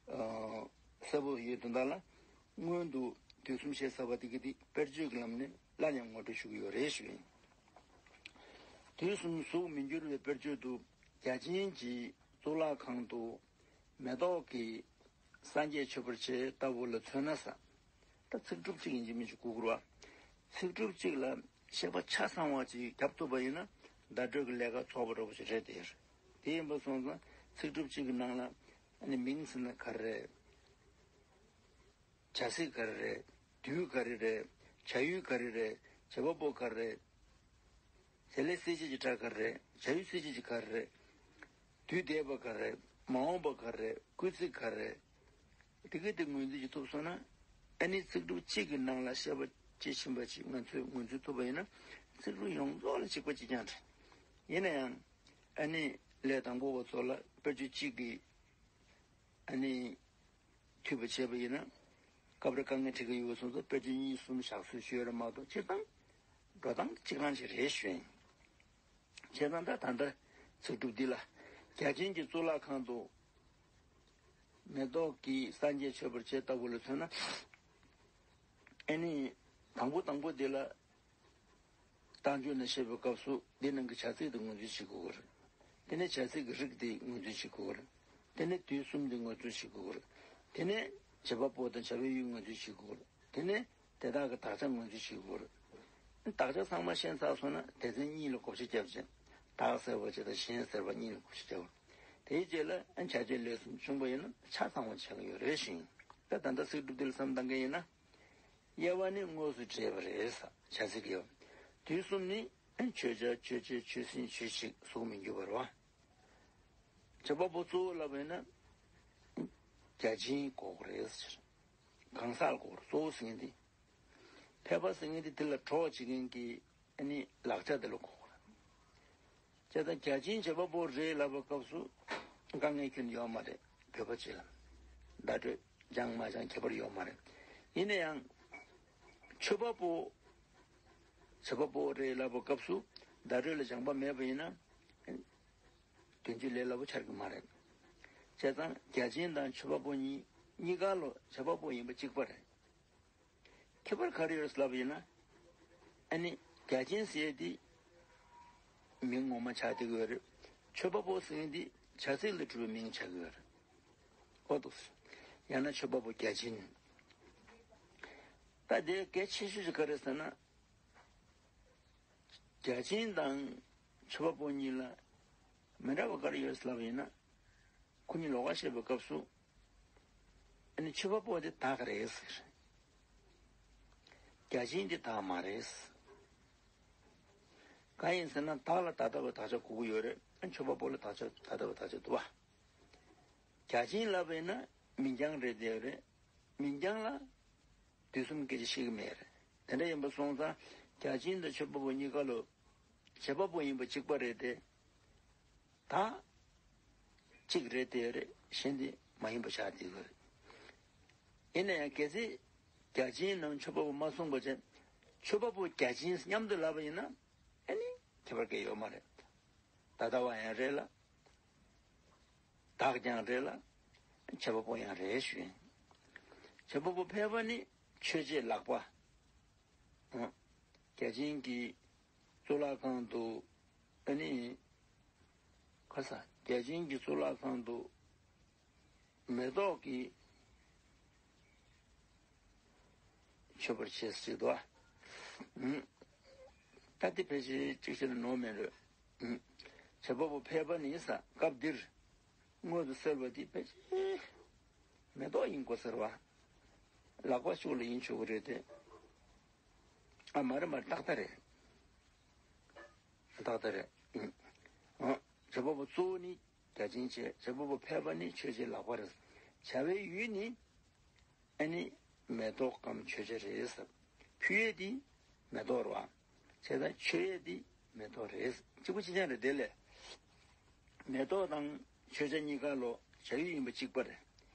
ཨ། གསལ་པོ་ཡོད་དོན་དག་ལ། སྔོན་དུ་དུས་གསུམ་བཤད་ཚར་བ་དེ་གི་དེ་དཔེར་བརྗོད་ཀྱི་ལམ་ནས་སླར་ཡང་ངོ་སྤྲོད་ཞུ་གི་ཡོད་རེད་ཞུ་ཡིན། དུས་གསུམ་གཟུགས་མི་འགྱུར་བའི་དཔེར་བརྗོད་དུ། རྒྱ་ཆེན་གྱི་གཙུག་ལག་ཁང་དུ། མེ་ཏོག་གིས་སངས་རྒྱས་མཆོད་པར་བྱེད་ལྟ་བུ་ལ་མཚོན་ན་ས། ད་ཚིག་གྲུབ་གཅིག་ཡིན་གཅིག་མིན་གཅིག་གོ་དགོས་རེད་བ། ཚིག་གྲུབ་གཅིག་ལ་བཤད་པ་ཆ་ཚང་བ་ཅིག་རྒྱབ་ཐུབ་པ་ཡིན་ན་བརྡ་སྤྲོད་ཀྱི་ལས་ཀ་ཚོགས་པ་འདྲ་པོ་ཞིག་རེད་དེ། དེ་ཡིན་པ་སོང་ཙང་ཚིག་གྲུབ་གཅིག་གི་ནང་ལ་ཨ་ནི་མིང་ཟེར་ན་ག་རེ་རེད། བྱ་ཚིག་ག་རེ་རེད། དུས་ག་རེ་རེད། བྱ་ཡུལ་ག་རེ་རེད། བྱེད་པ་པོ་ག་རེ་རེད། བྱེད་ལས་གསལ་བྱེད་ཀྱི་སྒྲ་ག་རེ་རེད། བྱ་ཡུལ་གསལ་བྱེད་ཀྱི་ག་རེ་རེད། དུས་འདས་པ་ག་རེ་རེད། མ་འོངས་པ་ག་རེ་རེད། སྐུལ་ཚིག་ག་རེ་རེད། དེ་གི་དེ་ངོས་འཛིན་བྱེད་ཐུབ་སོང་ན། ཨ་ནི་ཚིག་གྲུབ་གཅིག་གི་ནང་ལ་བཤད་པ་དཔྱིས་ཕྱིན་པ་ཅིག་ང་ཚོས་ངོས་འཛིན་ཐུབ་པ་ཡིན་ན། ཚིག་གྲུབ་ཡོངས་རྫོགས་ལ་གཅིག་པ་གཅིག་རྐྱང་རེད། ཡིན་ན་ཡང་། ཨ་ནི་ལས་དང་པོ་བ་ཚོ་ལ་དཔེར་བརྗོད་གཅིག་གིས། ཨ་ནི། འཐུས་པ་བྱས་པ་ཡིན་ན། སྐབས་རེ་དཀའ་ངལ་འཕྲད་ཀྱི་ཡོད་པ་སོང་ཙང་དཔེར་བརྗོད་གཉིས་གསུམ་བཞག་སྲོལ་ཞིག་ཡོད་རེད་མ་གཏོགས་སྤྱིར་བཏང་། འགྲོ་སྟངས་གཅིག་རང་ཞིག་རེད་ཞུ་ཡིན། བྱས་ཙང་ད་ད་ལྟ་ཚིག་གྲུབ་འདི་ལ། རྒྱ་ཆེན་གྱི་གཙུག་ལག་ཁང་དུ། མེ་ཏོག་གིས་སངས་རྒྱས་མཆོད་པར་བྱེད་ལྟ་བུ་ལ་མཚོན་ན། ཨ་ནི། དང་པོ་དང་པོ་འདི་ལ། རྟགས་འཇུག་ནས་བཤད་པའི་སྐབས་སུ་འདི་ནང་གི་བྱ་ཚིག་དེ་ངོས་འཛིན་བྱེད་དགོས་ཀྱི་རེད། དེ་ནས་བྱ་ཚིག་གི་རིགས་དེ་ངོས་འཛིན་བྱེད་དགོས་ཀྱི་རེད། དེ་ནས་དུས་གསུམ་དེ་ངོས་འཛིན་བྱེད་དགོས་ཀྱི་རེད། དེ་ནས་བྱེད་པ་པོ་དང་བྱ་བའི་ཡུལ་ངོས་འཛིན་བྱེད་དགོས་ཀྱི་རེད། དེ་ནས་དེ་དག་གི་དག་ཆ་ངོས་འཛིན་བྱེད་དགོས་ཀྱི་རེད། དག་ཆ་ཚང་མ་ཤེས་ཚར་སོང་ན་སྡེ་ཚན་གཉིས་ལ་བགོ་བཤའ་བརྒྱབ་བྱས། དག་ཟེར་བ་ཅིག་དང་གཞན་ཟེར་བ་གཉིས་ལ་བགོ་བཤའ་བརྒྱབ། དེའི་རྗེས་ལ་བྱ་བྱེད་ལས་གསུམ་བྱུང་བ་ཡིན་ན་ཆ་ཚང་བ་ཆགས་ཀྱི་ཡོད་རེད་ཞུ་ཡིན། ད་ད་ལྟ་ཚིག་གྲུབ་འདི་ལ་བསམ་བཏང་མཁན་ཡིན་ན། དབྱེ་བ་ནི་དངོས་སུ་འབྲེལ་བ་རེད་ས། བྱ་ཚིག་དབྱེ་བ། དུས་གསུམ་ནི་མཆོད་བྱ་མཆོད་བྱེད་མཆོད་ཟིན་མཆོད་ཅིག་གཟུགས་མི་འགྱུར་བ་རེད་བ། བྱེད་པ་པོ་གཙོ་བོ་ལབ་པ་ཡིན་ན། བརྒྱ་བྱིན་གོ་དགོས་རེད་ཟེར། གང་ཟག་གོ་དགོས་རེད་གཙོ་བོ་ཟེར་མཁན་དེ། ཕལ་པ་ཟེར་མཁན་དེ་དེ་ལ་གྲོགས་བྱེད་མཁན་གྱི། ཨ་ནི་ལག་ཆ་དེ་ལ་གོ་དགོས་རེད། བྱས་ཙང་བརྒྱ་བྱིན་བྱེད་པ་པོ་རེད་ལབ་པའི་སྐབས་སུ་དཀའ་ངལ་ཁྱོན་ནས་ཡོད་མ་རེད། བརྗོད་པ་ཅིག་ལ། བརྡ་སྤྲོད་སྦྱང་མ་སྦྱང་ཁྱད་པར་ཡོད་མ་རེད། ཡིན་ན་ཡང་། མཆོད་པ་པོ། བྱེད་པ་པོ་རེད་ལབ་པའི་སྐབས་སུ་བརྡ་སྤྲོད་ལ་སྦྱང་པ་མེད་པ་ཡིན་ན། དོན་སྤྱི་ལས་སླ་པོ་ཆགས་ཀྱི་མ་རེད། བྱས་ཙང་བརྒྱ་བྱིན་དང་མཆོད་པ་པོ་གཉིས་གཉིས་ཀ་ལོ་བྱེད་པ་པོ་ཡིན་པ་གཅིག་པ་རེད། ཁྱད་པར་ག་རེ་ཡོད་ལབ་ཡིན་ན། ཨ་ནི་བརྒྱ་བྱིན་ཟེར་དེ་མིང་ངོ་མ་ཆགས་བསྡད་ཀྱི་ཡོད་རེད། མཆོད་པ་པོ་ཟེར་དེ་བྱ་ཚིག་ལས་གྲུབ་པའི་མིང་ཆགས་ཀྱི་ཡོད་རེད། ཨོ་ཏོ། ཡང་ན་མཆོད་པ་པོ་བརྒྱ་བྱིན། ད་དེ་གལ་ཆེ་ཤོས་ཤིག་ག་རེ་ཟེར་ན། བརྒྱ་བྱིན་དང་མཆོད་པ་པོ་གཉིས་ལ་མི་འདྲ་བ་ག་རེ་ཡོད་ལབ་ཡིན་ན། ཁོ་གཉིས་ལོགས་ཀ་བཤད་པའི་སྐབས་སུ། ཨ་ནི་མཆོད་པ་པོ་དེ་བདག་རེད་ཟེར། བརྒྱ་བྱིན་དེ་བདག་མ་རེད་ཟེར། གང་ཡིན་ཟེར་ན་བདག་ལ་ད་ལྟ་བའི་དག་ཆ་དགོས་ཀྱི་ཡོད་རེད། ཨ་མཆོད་པ་པོ་ལ་དག་ཆ་ད་ལྟ་བའི་དག་ཆ་འདུག་བ། བརྒྱ་བྱིན་ལབ་པས་ན་མིང་རྐྱང་རེད་དེ་རེད། མིང་རྐྱང་ལ་དུས་གསུམ་སྐད་ཆ་བཤད་ཀྱི་མེད་རེད། དེ་འདྲ་ཡིན་པ་སོང་ཙང་བརྒྱ་བྱིན་དང་མཆོད་པ་པོ་གཉིས་ཀ་ལོ། བྱེད་པ་པོ་ཡིན་པ་གཅིག་པ་རེད་དེ། ད་གཅིག་རེད་དེ་རེད། གཞན་དེ་མ་ཡིན་པ་ཆགས་བསྡད་ཀྱི་རེད། ཡིན་ན་ཡང་གལ་སྲིད་བརྒྱ་བྱིན་ནམ་མཆོད་པ་པོ་མ་གསུངས་པ་བྱས། མཆོད་པ་པོ་བརྒྱ་བྱིན་མཉམ་དུ་ལབ་པ་ཡིན་ན། ཨ་ནི་ཁྱད་པར་གང་ཡོད་མ་རེད། ད་ལྟ་བ་ཡང་རེད་ལ། བདག་ཀྱང་རེད་ལ། བྱེད་པ་པོ་ཡང་རེད་ཞུ་ཡིན། བྱེད་པ་པོ་ཕལ་པ་ནི་མཆོད་བྱེད་ལག་པ། ཨང་། བརྒྱ་བྱིན་གྱི་གཙུག་ལག་ཁང་དུ། ཨ་ནི། ཁ་ས་བརྒྱ་བྱིན་གྱི་གཙུག་ལག་ཁང་དུ། མེ་ཏོག་གིས་མཆོད་པར་བྱེད་ཟེར་དོ། ཨང་། ད་དེ་ཕལ་ཆེར་གཅིག་བྱས་ན་ནོར་མེད་འགྲོ། ཨང་། བྱེད་པ་པོ་ཕལ་པ་ནི་ས་སྐབས་འདིར། དངོས་སུ་གསལ་བ་དེ་ཕལ་ཆེར་མེ་ཏོག་ཡིན་དགོས་ཟེར་བ། ལག་པ་ཤུགས་ལ་ཡིན་ཆོག་གི་རེད་དེ། ཨ་མ་རེད་མ་རེད། ཏག་ཏག་རེད། ཏག་ཏག་རེད། ཨ། བྱེད་པ་པོ་གཙོ་བོ་ནི་བརྒྱ་བྱིན་བྱས། བྱེད་པ་པོ་ཕལ་པ་ནི་མཆོད་བྱེད་ལག་པ་རེད། བྱ་བའི་ཡུལ་ནི། ཨ་ནི། མེ་ཏོག་གམ་མཆོད་བྱ་རེད། ཕུལ་ཡས་དེ་མེ་ཏོག་རེད་བ། བྱས་ཙང་མཆོད་ཡས་དེ་མེ་ཏོག་རེད། གཅིག་པ་གཅིག་རྐྱང་རེད་དེ་ལས། མེ་ཏོག་དང་མཆོད་བྱ་གཉིས་ཀ་ལོ་བྱ་ཡུལ་ཡིན་པ་གཅིག་པ་རེད།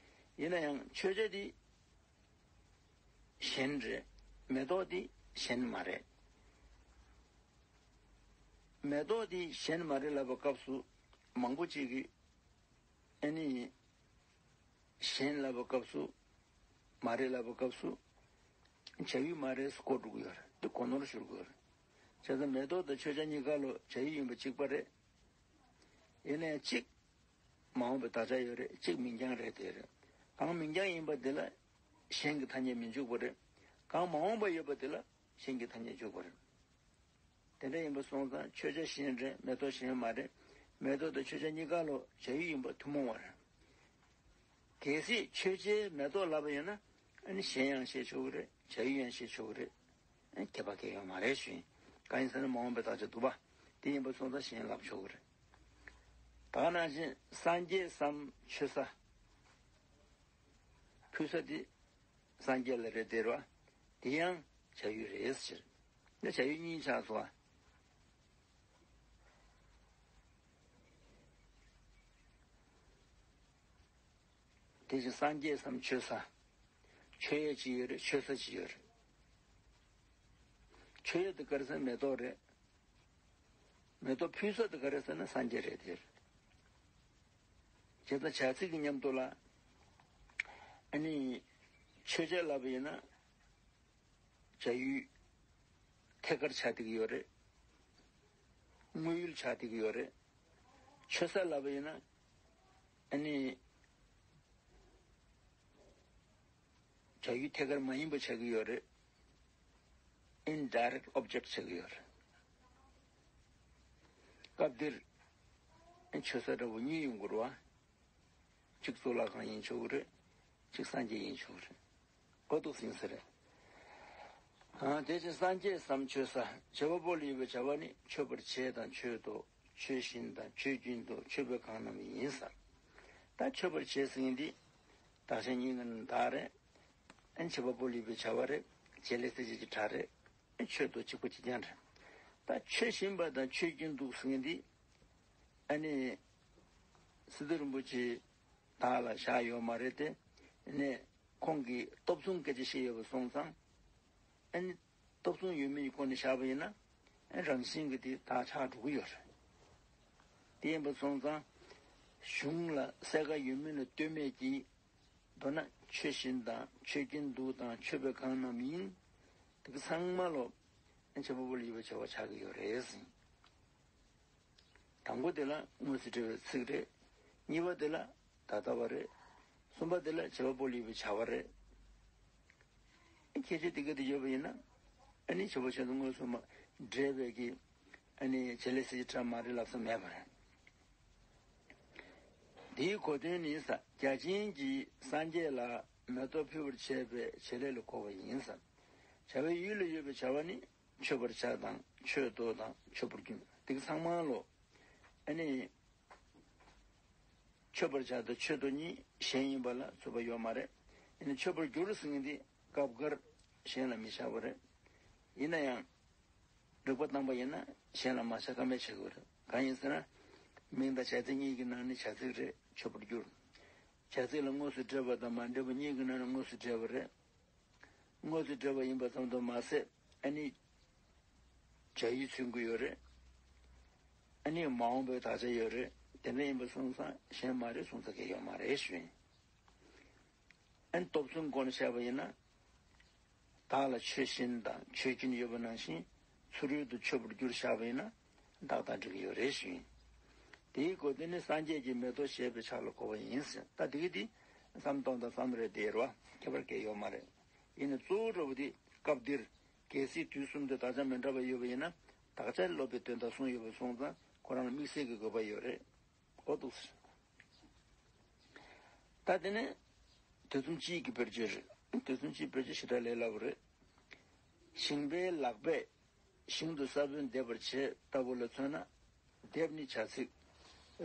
ཡིན་ན་ཡང་མཆོད་བྱ་དེ་གཞན་རེད། མེ་ཏོག་དེ་གཞན་མ་རེད། མེ་ཏོག་དེ་གཞན་མ་རེད་ལབ་པའི་སྐབས་སུ་མང་པོ་ཅིག་གིས། ཨ་ནི། གཞན་ལབ་པའི་སྐབས་སུ། མ་རེད་ལབ་པའི་སྐབས་སུ། བྱ་ཡུལ་མ་རེད་ཟེར་གོ་འགྲོ་གི་ཡོད་རེད། འདི་གོ་ནོར་ཤོར་གི་ཡོད་རེད། བྱས་ཙང་མེ་ཏོག་དང་མཆོད་བྱ་གཉིས་ཀ་ལོ་བྱ་ཡུལ་ཡིན་པ་གཅིག་པ་རེད། ཡིན་ནའི་གཅིག་མ་འོངས་པའི་དག་ཆ་ཡོད་རེད། གཅིག་མིང་རྐྱང་རེད་དེ་རེད། གང་མིང་རྐྱང་ཡིན་པ་དེ་ལ་གཞན་གྱི་ཐ་སྙད་མི་འཇུག་པ་རེད། གང་མ་འོངས་པ་ཡོད་པ་དེ་ལ་གཞན་གྱི་ཐ་སྙད་འཇུག་པ་རེད། དེ་འདྲ་ཡིན་པ་སོང་ཙང་མཆོད་བྱ་གཞན་རེད། མེ་ཏོག་གཞན་མ་རེད། མེ་ཏོག་དང་མཆོད་བྱ་གཉིས་ཀ་ལོ་བྱ་ཡུལ་ཡིན་པ་ཐུན་མོང་བ་རེད། གལ་སྲིད་མཆོད་བྱའི་མེ་ཏོག་ལབ་པ་ཡིན་ན། ཨ་ནི་གཞན་ཡང་བཤད་ཆོག་གི་རེད། བྱ་ཡུལ་ཡང་བཤད་ཆོག་གི་རེད། ཨ་ནི་ཁྱད་པར་གང་ཡང་ཡོད་མ་རེད་ཞུ་ཡིན། གང་ཡིན་ཟེར་ན་མ་འོངས་པའི་དག་ཆ་འདུག་པ། དེ་ཡིན་པ་སོང་ཙང་གཞན་ལབ་ཆོག་གི་རེད། ད་ག་ནང་བཞིན་སངས་རྒྱས་སམ་ཆོས་ས། ཕུལ་ས་དེ་སངས་རྒྱས་ལ་རེད་དེ་རེད་བ། དེ་ཡང་བྱ་ཡུལ་རེད་ཟེར། འདི་བྱ་ཡུལ་གཉིས་ཆགས་སོང་བ། དེ་བཞིན་སངས་རྒྱས་སམ་མཆོད་ས། མཆོད་ཡས་ཅིག་ཡོད་རེད། མཆོད་ས་ཅིག་ཡོད་རེད། མཆོད་ཡས་དེ་ག་རེ་ཟེར་ན་མེ་ཏོག་རེད། མེ་ཏོག་ཕུལ་ས་དེ་ག་རེ་ཟེར་ན་སངས་རྒྱས་རེད་དེ། བྱས་ཙང་བྱ་ཚིག་གི་མཉམ་དུ་ལ། ཨ་ནི། མཆོད་བྱ་ལབ་པ་ཡིན་ན། བྱ་ཡུལ་ཐད་ཀར་ཆགས་བསྡད་ཀྱི་ཡོད་རེད། དངོས་ཡུལ་ཆགས་བསྡད་ཀྱི་ཡོད་རེད། མཆོད་ས་ལབ་པ་ཡིན་ན། ཨ་ནི། བྱ་ཡུལ་ཐད་ཀར་མ་ཡིན་པ་ཆགས་ཀྱི་ཡོད་རེད། Indirect object ཆགས་ཀྱི་ཡོད་རེད། སྐབས་འདིར། མཆོད་ས་འདྲ་བོ་གཉིས་ཡོང་གི་རེད་བ། གཅིག་གཙུག་ལག་ཁང་ཡིན་ཆོག་གི་རེད། གཅིག་སངས་རྒྱས་ཡིན་ཆོག་གི་རེད། གོ་འདུག་ཟིན་ས་རེད། ཨ། དེ་བཞིན་སངས་རྒྱས་སམ་མཆོད་ས། བྱེད་པ་པོ་ལ་ཡོད་པའི་བྱ་བ་ནི་མཆོད་པར་བྱེད་དང་མཆོད་དོ། མཆོད་བཞིན་དང་མཆོད་ཀྱིན་དུ་མཆོད་པའི་གང་རྣམས་ཡིན་ས། ད་མཆོད་པར་བྱེད་ཟེར་མཁན་འདི་དག་ཆ་གཉིས་ཀྱི་ནང་ནས་བདག་རེད། ཨ་ནི་བྱེད་པ་པོ་ལ་ཡོད་པའི་བྱ་བ་རེད། བྱེད་ལས་ཚིག་གཅིག་གི་སྒྲ་རེད། མཆོད་དོ་གཅིག་པ་གཅིག་རྐྱང་རེད། ད་མཆོད་བཞིན་པ་དང་མཆོད་ཀྱིན་འདུག་ཟེར་མཁན་འདི། ཨ་ནི། སི་ཏུ་རིན་པོ་ཆེ་ བདག་ལ་བཞག་ཡོད་མ་རེད་དེ། ཨ་ནི་ཁོང་གིས་སྟོབས་མཚུངས་སྐད་ཆ་བཤད་ཡོད་པ་སོང་ཙང་། ཨ་ནི་སྟོབས་མཚུངས་ཡོད་མེད་ཀྱི་སྒོ་ནས་བཞག་པ་ཡིན་ན། ཨ་རང་བཞིན་གྱིས་དེ་བདག་ཆགས་འགྲོ་གི་ཡོད་རེད། དེ་ཡིན་པ་སོང་ཙང་། གཞུང་ལ་གསལ་ཁ་ཡོད་མེད་ལ་ལྟོས་མེད་ཀྱིས། མདོར་ན་མཆོད་བཞིན་དང་མཆོད་ཀྱིན་འདུག་དང་མཆོད་པའི་གང་རྣམས་ཡིན། དེ་ག་ཚང་མ་ལོ། བྱེད་པ་པོ་ལ་ཡོད་པའི་བྱ་བ་ཆགས་ཀྱི་ཡོད་རེད་ཟེར། དང་པོ་དེ་ལ་དངོས་སུ་འབྲེལ་བའི་ཚིག་རེད། གཉིས་པ་དེ་ལ་ད་ལྟ་བ་རེད། གསུམ་པ་དེ་ལ་བྱེད་པ་པོ་ལ་ཡོད་པའི་བྱ་བ་རེད། ཁྱད་ཆོས་དེ་ག་དེ་ཡོད་པ་ཡིན་ན། ཨ་ནི་བྱེད་པ་ཆེད་དུ་དངོས་སུ་མ་འབྲེལ་བའི་གི། ཨ་ནི་བྱེད་ལས་ཟེར་གྱི་སྒྲ་མ་རེད་ལབ་ས་མེད་པ་རེད། འདིའི་གོ་དོན་ནི་ས་བརྒྱ་བྱིན་གྱིས་སངས་རྒྱས་ལ་མེ་ཏོག་ཕུལ་བར་བྱས་པའི་བྱེད་ལས་ལ་གོ་བ་ཡིན་ས། བྱ་བའི་ཡུལ་ལ་ཡོད་པའི་བྱ་བ་ནི་མཆོད་པར་བྱ་དང་མཆོད་དོ་དང་མཆོད་པར་འགྱུར་དེ་ག་ཚང་མ་ལོ། ཨ་ནི་མཆོད་པར་བྱ་དང་མཆོད་དོ་གཉིས་གཞན་ཡིན་པ་ལ་རྩོད་པ་ཡོད་མ་རེད། ཨ་ནི་མཆོད་པར་འགྱུར་ཟེར་མཁན་འདི་སྐབས་འགར་གཞན་ལ་མི་བྱ་བ་རེད། ཡིན་ན་ཡང་། རིགས་པ་བཏང་པ་ཡིན་ན་གཞན་ལ་མ་བྱ་ཀ་མེད་བྱེད་དགོས་རེད། གང་ཡིན་ཟེར་ན། མིང་དང་བྱ་ཚིག་གཉིས་ཀྱི་ནང་ནས་བྱ་ཚིག་རེད་མཆོད་པར་འགྱུར། བྱ་ཚིག་ལ་དངོས་སུ་འབྲེལ་བ་དང་མ་འབྲེལ་བ་གཉིས་ཀྱི་ནང་ནས་དངོས་སུ་འབྲེལ་བ་རེད། དངོས་སུ་འབྲེལ་བ་ཡིན་པ་ཙམ་དུ་མ་ཟད་ཨ་ནི། བྱ་ཡུལ་མཚོན་གྱི་ཡོད་རེད། ཨ་ནི་མ་འོངས་པའི་དག་ཆ་ཡོད་རེད། དེ་འདྲ་ཡིན་པ་སོང་ཙང་གཞན་མ་རེད་གསུང་ས་གང་ཡོད་མ་རེད་ཞུ་ཡིན། ཨ་ནི་སྟོབས་མཚུངས་སྒོ་ནས་བཤད་པ་ཡིན་ན། བདག་ལ་མཆོད་བཞིན་དང་མཆོད་ཀྱིན་ཡོད་པ་ནང་བཞིན་ཚུ་རོལ་དུ་མཆོད་པར་འགྱུར་བཞག་པ་ཡིན་ན་བདག་དང་འགྲིག་གི་ཡོད་རེད་ཞུ་ཡིན། དེའི་གོ་དོན་ནི་སངས་རྒྱས་ཀྱིས་མེ་ཏོག་བཞད་པའི་ཕྱག་ལ་གོ་བ་ཡིན་ཟེར། ད་དེ་གི་དེ་བསམ་སྟངས་དང་བསམ་རེད་དེ་རེད་བ། ཁྱད་པར་གང་ཡོད་མ་རེད། ཡིན་ནའི་གཙོ་བོ་འདྲ་བོ་དེ་སྐབས་འདིར་གལ་སྲིད་དུས་གསུམ་དུ་དག་ཆ་མི་འདྲ་བ་ཡོད་པ་ཡིན་ན་དག་ཆ་སློབ་པའི་དོན་དག་གསུངས་ཡོད་པ་སོང་ཙང་ཁོ་རང་ལ་དམིགས་བསལ་གྱི་དགོས་པ་ཡོད་རེད། འོ་འདུག་ཟེར། ད་དེ་ནས་དུས་གསུམ་སྤྱིའི་གི་དཔེར་བརྗོད་རེད། དུས་གསུམ་སྤྱིའི་དཔེར་བརྗོད་ཞེ་དྲག་ལས་སླ་པོ་རེད། ཞིང་པའི་ལག་པས་ཞིང་དུ་ས་བོན་འདེབས་པར་བྱེད་ལྟ་བུ་ལ་མཚོན་ན། འདེབས་ནི་བྱ་ཚིག་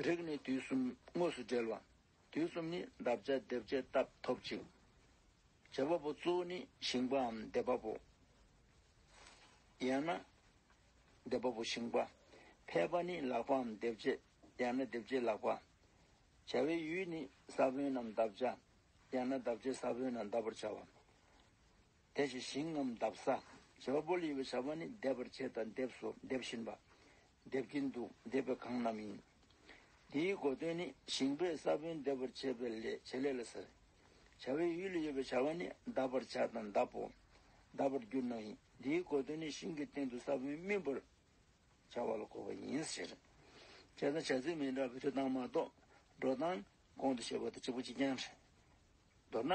རིགས་ནི་དུས་གསུམ་དངོས་སུ་འབྲེལ་བ། དུས་གསུམ་ནི་འདབ་ཆགས་འདེབས་བྱེད་སྟབས་ཐོབ་ཅིང་། བྱེད་པ་པོ་གཙོ་བོ་ནི་ཞིང་པའམ་འདེབས་པ་པོ། ཡང་ན། འདེབས་པ་པོ་ཞིང་པ། ཕལ་པ་ནི་ལག་པའམ་འདེབས་བྱེད། ཡང་ན་འདེབས་བྱེད་ལག་པ། བྱ་བའི་ཡུལ་ནི་ས་བོན་ནམ་འདབ་ཆགས། ཡང་ན་འདབ་ཆགས་ས་བོན་ནམ་འདབ་པར་བྱ་བ། དེ་བཞིན་ཞིང་ངམ་འདབ་ས། བྱེད་པ་པོ་ལ་ཡོད་པའི་བྱ་བ་ནི་འདེབས་པར་བྱེད་དང་འདེབས་སོ་འདེབས་བཞིན་པ། འདེབས་ཀྱིན་འདུག་འདེབས་པའི་གང་རྣམས་ཡིན། འདིའི་གོ་དོན་ནི་ཞིང་པས་ས་བོན་འདེབས་པར་བྱེད་པའི་ལས་བྱེད་ལས་ལ་ཟེར། བྱ་བའི་ཡུལ་ལ་ཡོད་པའི་བྱ་བ་ནི་འདབ་པར་བྱ་དང་འདབ་པོ། འདབ་པར་འགྱུར་རྣམས་ཡིན། འདིའི་གོ་དོན་ནི་ཞིང་གི་སྟེང་དུ་ས་བོན་སྨིན་པར་བྱ་བ་ལ་གོ་བ་ཡིན་ཟེར། བྱས་ཙང་བྱ་ཚིག་མི་འདྲ་བའི་འབྲི་སྟངས་མ་གཏོགས་འགྲོ་སྟངས་གོང་དུ་བཤད་པ་དང་གཅིག་པ་གཅིག་རྐྱང་རེད། མདོར་ན།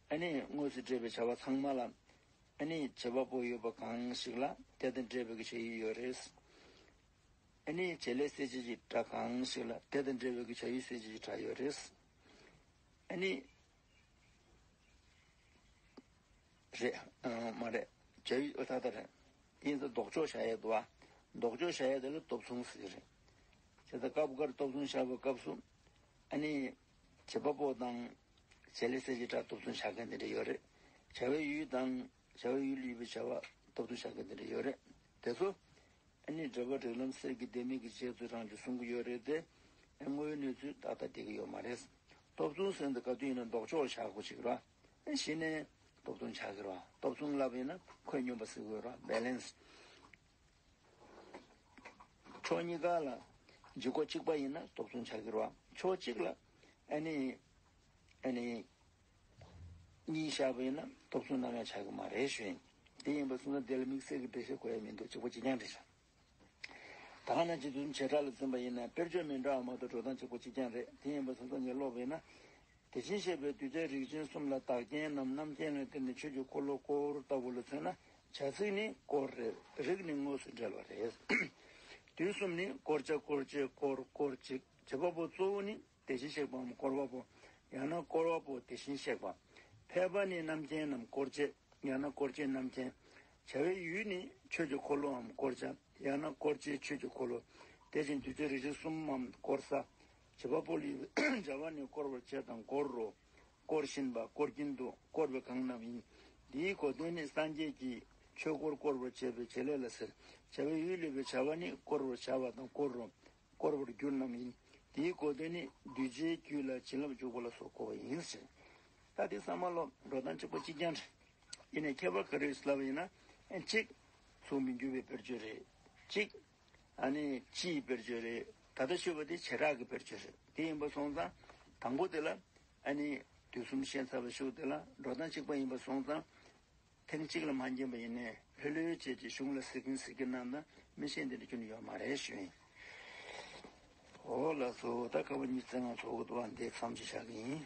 ཨ་ནི་དངོས་སུ་འབྲེལ་བའི་བྱ་བ་ཚང་མ་ལ། ཨ་ནི་བྱེད་པ་པོ་ཡོད་པ་གང་ཞིག་ལ་དེ་དང་འབྲེལ་བའི་གི་བྱ་ཡུལ་ཡོད་རེད། ཨ་ནི་བྱེད་ལས་གསལ་བྱེད་ཀྱི་སྒྲ་གང་ཞིག་ལ་དེ་དང་འབྲེལ་བའི་གི་བྱ་ཡུལ་གསལ་བྱེད་ཀྱི་སྒྲ་ཡོད་རེད། ཨ་ནི། རེད། ཨ་མ་རེད། བྱ་ཡུལ་ཨོ་ད་ལྟ་རེད། ཡིན་ཙང་ལྡོག་ཕྱོགས་བཞག་ཡས་འདུག་བ། ལྡོག་ཕྱོགས་བཞག་ཡས་དེ་ལ་སྟོབས་མཚུངས་ཟེར་གྱི་རེད། བྱས་ཙང་སྐབས་འགར་སྟོབས་མཚུངས་བཞག་པའི་སྐབས་སུ། ཨ་ནི། བྱེད་པ་པོ་དང་། བྱེད་ལས་གསལ་བྱེད་སྒྲ་སྟོབས་མཚུངས་བཞག་མཁན་དེ་འདྲ་ཡོད་རེད། བྱ་བའི་ཡུལ་དང་། བྱ་བའི་ཡུལ་ལ་ཡོད་པའི་བྱ་བ་སྟོབས་མཚུངས་བཞག་མཁན་དེ་འདྲ་ཡོད་རེད། དེ་ཚོ། ཨ་ནི་འགྲེལ་པ་རིགས་ལམ་གསེར་གྱི་ལྡེ་མིག་གི་རྗེས་སུ་རང་གིས་གསུང་གི་ཡོད་རེད་དེ། ཨ་དངོས་ཡོད་གནས་ཚུལ་ཏག་ཏག་བསྡད་ཀྱི་ཡོད་མ་རེད། སྟོབས་མཚུངས་ཟེར་འདི་ག་དུས་ཡིན་ན་ལྡོག་ཕྱོགས་བཞག་དགོས་ཅིག་ར། ཨ་གཞི་ནས་སྟོབས་མཚུངས་ཆགས་ཀྱི་ར། སྟོབས་མཚུངས་ལབ་ཡིན་ན་ཁོད་སྙོམས་པ་ཟེར་དགོས་ར། བེ་ལེན་སི། ཕྱོགས་གཉིས་ཀ་ལ་ལྗིད་ཁོག་གཅིག་པ་ཡིན་ན་སྟོབས་མཚུངས་ཆགས་ཀྱི་ར། ཕྱོགས་གཅིག་ལ་ཨ་ནི། ཨ་ནི། གཉིས་བཞག་པ་ཡིན་ན་སྟོབས་མཚུངས་ནམ་ཡང་ཆགས་ཀྱི་མ་རེད་ཞུ་ཡིན། དེ་ཡིན་པ་སོང་ཙང་དེ་ལ་དམིགས་བསལ་གྱི་འགྲེལ་བཤད་དགོས་ཡ་མི་འདུག་གཅིག་པ་གཅིག་རྐྱང་རེད་ཤག་ད་ག་ནང་བཞིན་དུ་བྱེ་བྲག་ལ་འཛིན་པ་ཡིན་ན་དཔེར་བརྗོད་མི་འདྲ་བ་མ་གཏོགས་འགྲོ་སྟངས་གཅིག་པ་གཅིག་རྐྱང་རེད། དེ་ཡིན་པ་སོང་ཙང་ངས་ཀློག་པ་ཡིན་ན། དེ་བཞིན་གཤེགས་པའི་གདུལ་བྱ་རིགས་ཅན་གསུམ་ལ་བདག་རྐྱེན་ནམ་རྣམ་མཁྱེན་ལ་བརྟེན་ནས་ཆོས་ཀྱི་འཁོར་ལོ་བསྐོར་ལྟ་བུ་ལ་མཚོན་ན་བྱ་ཚིག་ནི་བསྐོར་རེད། རིགས་ནི་དངོས་སུ་འབྲེལ་བ་རེད། དུས་གསུམ་ནི་བསྐོར་བྱ་བསྐོར་བྱེད་བསྐོར་བསྐོར་ཅིག་བྱེད་པ་པོ་གཙོ་བོ་ནི། དེ་བཞིན་གཤེགས་པའམ་བསྐོར་བ་པོ། ཡང་ན་བསྐོར་བ་པོ་དེ་བཞིན་གཤེགས་པ། ཕལ་པ་ནི་རྣམ་མཁྱེན་ནམ་བསྐོར་བྱེད། ཡང་ན་བསྐོར་བྱེད་རྣམ་མཁྱེན། བྱ་བའི་ཡུལ་ནི་ཆོས་ཀྱི་འཁོར་ལོའམ་བསྐོར་བྱ། ཡང་ན་བསྐོར་བྱེད་ཆོས་ཀྱི་འཁོར་ལོ། དེ་བཞིན་དུས་ཚོད་རིགས་ཤིག་གསུམ་མམ་བསྐོར་ས། བྱེད་པ་པོ་ལ་ཡོད་པའི་བྱ་བ་ནི་བསྐོར་བར་བྱེད་དང་བསྐོར་རོ། བསྐོར་བཞིན་པ་བསྐོར་གྱིན་འདུག་བསྐོར་བའི་གང་རྣམས་ཡིན། འདིའི་གོ་དོན་ནི་སངས་རྒྱས་ཀྱིས་ཆོས་འཁོར་བསྐོར་བར་བྱེད་པའི་བྱེད་ལས་ལ་ཟེར། བྱ་བའི་ཡུལ་ལ་ཡོད་པའི་བྱ་བ་ནི་བསྐོར་བར་བྱ་བ་དང་བསྐོར་རོ། བསྐོར་བར་འགྱུར་རྣམས་ཡིན། དེའི་གོ་དོན་ནི་གདུལ་བྱའི་རྒྱུད་ལ་བྱིན་རླབས་འཇུག་པ་ལ་སོགས་གོ་བ་ཡིན་ཟེར། ད་དེ་ཚང་མ་ལོ་འགྲོ་སྟངས་གཅིག་པ་གཅིག་རྐྱང་རེད། ཡིན་ནའི་ཁྱད་པར་ག་རེ་ཡོད་ལབ་པ་ཡིན་ན། ཨེ་གཅིག་ཚོགས་མི་འགྱུར་བའི་དཔེར་བརྗོད་རེད། གཅིག་ཨ་ནི་སྤྱིའི་དཔེར་བརྗོད་རེད། ད་ལྟ་ཞུས་པ་དེ་བྱེ་བྲག་གི་དཔེར་བརྗོད་རེད། དེ་ཡིན་པ་སོང་ཙང་དང་པོ་དེ་ལ་ཨ་ནི་དུས་གསུམ་ཤེས་ཚར་བ་ཞུ་དེ་ལ་འགྲོ་སྟངས་གཅིག་པ་ཡིན་པ་སོང་ཙང་། ཐེངས་གཅིག་ལ་མ་མཁྱེན་པ་ཡིན་ནའི་ལྷོད་ལྷོད་བྱས་ཀྱི་གཞུང་ལ་གཟིགས་གིན་གཟིགས་གིན་གནང་ན་མི་ཤེས་འདི་འདྲ་ཁྱོན་ནས་ཡོད་མ་རེད་ཞུ་ཡིན། འོ་ལགས་སོ། ད་ཁ་བ་ཉི་ཤུ་རྩ་ལྔ་ཚོགས་འདུ་བ་འདི་མཚམས་ཅིག་བཞག་གི་ཡིན།